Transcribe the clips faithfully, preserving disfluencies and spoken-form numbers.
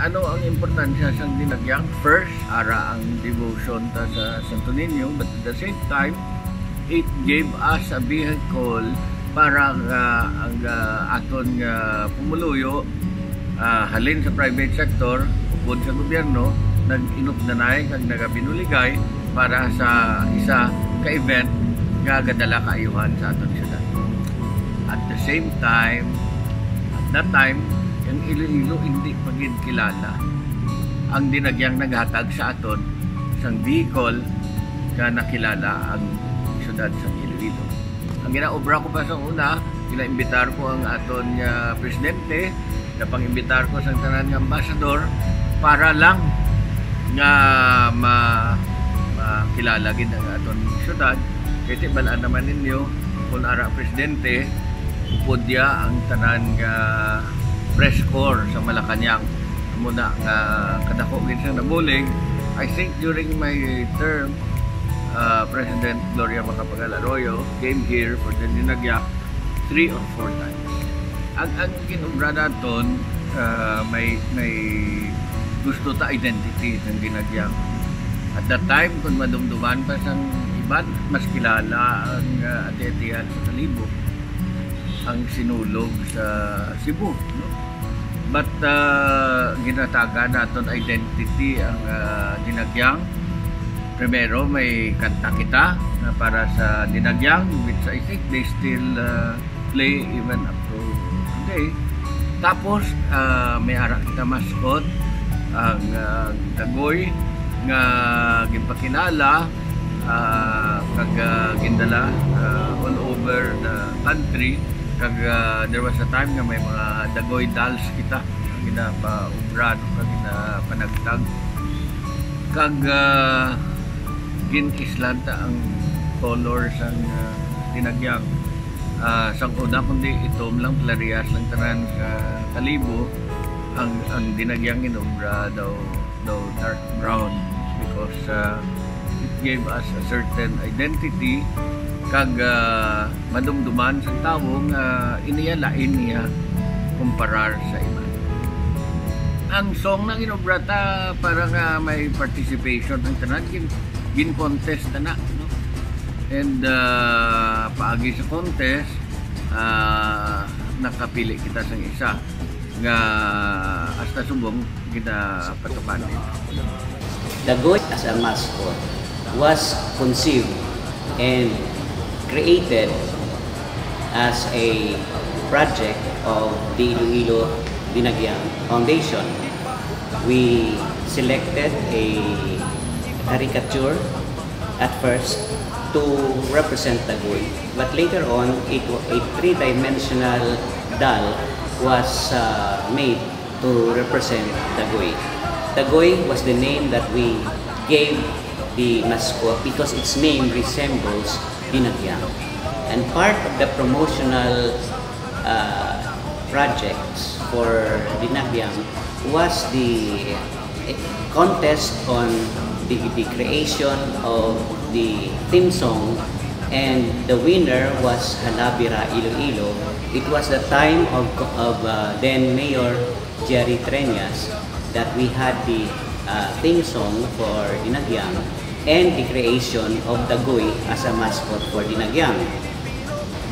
Ano ang importansya sang Dinagyang? First, ara ang devotion ta sa Santo Niño, but at the same time, it gave us a vehicle para nga ang, ah, aton nga pumuluyo, ah, halin sa private sector, upod sa gobyerno, nag-inupdanay kag nagabinuligay para sa isa ka event nga gadala kaayuhan sa aton syudad. At the same time, at that time, ang Iloilo hindi pa gid kilala. Ang Dinagyang naghatag sa aton sang vehicle nga nakilala ang syudad sang Iloilo. Ang ginaobra ko pa sa una, ginaimbitar ko ang aton nga presidente, napang-imbitar ko sang tanan nga ambasador para lang nga ma-, makilala gid ang aton syudad. Kay tibalaan naman ninyo, kung ara ang presidente, upod iya ang tanan nga press corps sa Malacañang. Amo na nga kadako gid siyang nabulig. I think during my term, uh, President Gloria Macapagal Arroyo came here for the Dinagyang three or four times. Ang, ang ginobra naton, uh, may, may gusto ta identity sang Dinagyang. At that time, kung madumduman pa sang iban, mas kilala ang, uh, ati-atihan sa Kalibo, ang Sinulog sa Cebu, no? But, uh, ginatagan naton identity ang, uh, Dinagyang. Primero, may kanta kita na para sa Dinagyang, which I think they still, uh, play even up to today. Tapos, uh, may ara kita mascot, ang, uh, Dagoy, nga ginpakilala, uh, kag, uh, gindala, uh, all over the country. Kag, uh, there was a time nga may mga Dagoy dolls kita, ginapaubra, no, kag ginapanagtag. Kag, ah, gin-islan ta ang color sang, ah, Dinagyang. Ah, sang una, kundi itom lang, parehas lang tanan sa Kalibo. Ang, ang Dinagyang inobra daw, daw dark brown because, ah, it gave us a certain identity. Kag, ah, madumduman sa tawo nga iniya lain niya kumparar sa iban. Ang song na ginobra ta para nga may participation ang tanan, gin-, gin-contest ta na, no? And, ah, paagi sa contest, ah, nakapili kita sang isa nga hasta subong ginapatukan nila. Dagoy as a mascot was conceived and created as a project of the Iloilo Dinagyang Foundation. We selected a caricature at first to represent Dagoy, but later on, it, a three-dimensional doll was, uh, made to represent Dagoy. Dagoy was the name that we gave the mascot because its name resembles Dinagyang. And part of the promotional, uh, projects for Dinagyang was the contest on the, the creation of the theme song, and the winner was Halabira Iloilo. It was the time of, of, uh, then Mayor Jerry Treñas that we had the, uh, theme song for Dinagyang and the creation of Dagoy as a mascot for Dinagyang.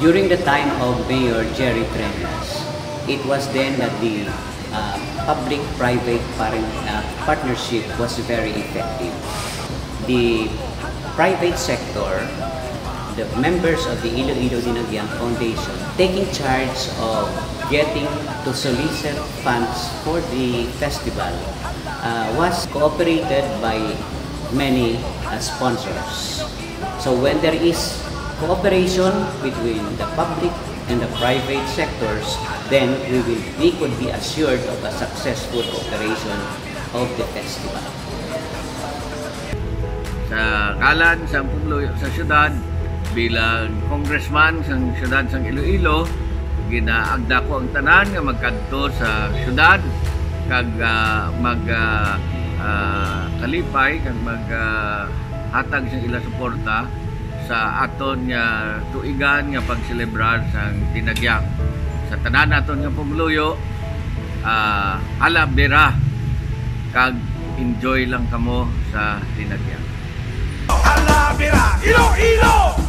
During the time of Mayor Jerry Treñas, it was then that the, uh, public-private parent, uh, partnership was very effective. The private sector, the members of the Iloilo Dinagyang Foundation, taking charge of getting to solicit funds for the festival, uh, was cooperated by many, uh, sponsors. So when there is cooperation between the public and the private sectors, then we will, we could be assured of a successful operation of the festival. Sa ngalan sang pumuluyo sa syudad, bilang congressman sang syudad sang Iloilo, ginaagda ko ang tanan nga magkadto sa syudad kag, ah, mag, ah, ah, kalipay kag mag, ah, hatag sang ila suporta sa aton nga tuigan nga pagselebrar sang Dinagyang. Sa tanan naton nga pumuluyo, ah, halabira Kag enjoy lang kamo sa linagyan. Hala, bira! Iloilo!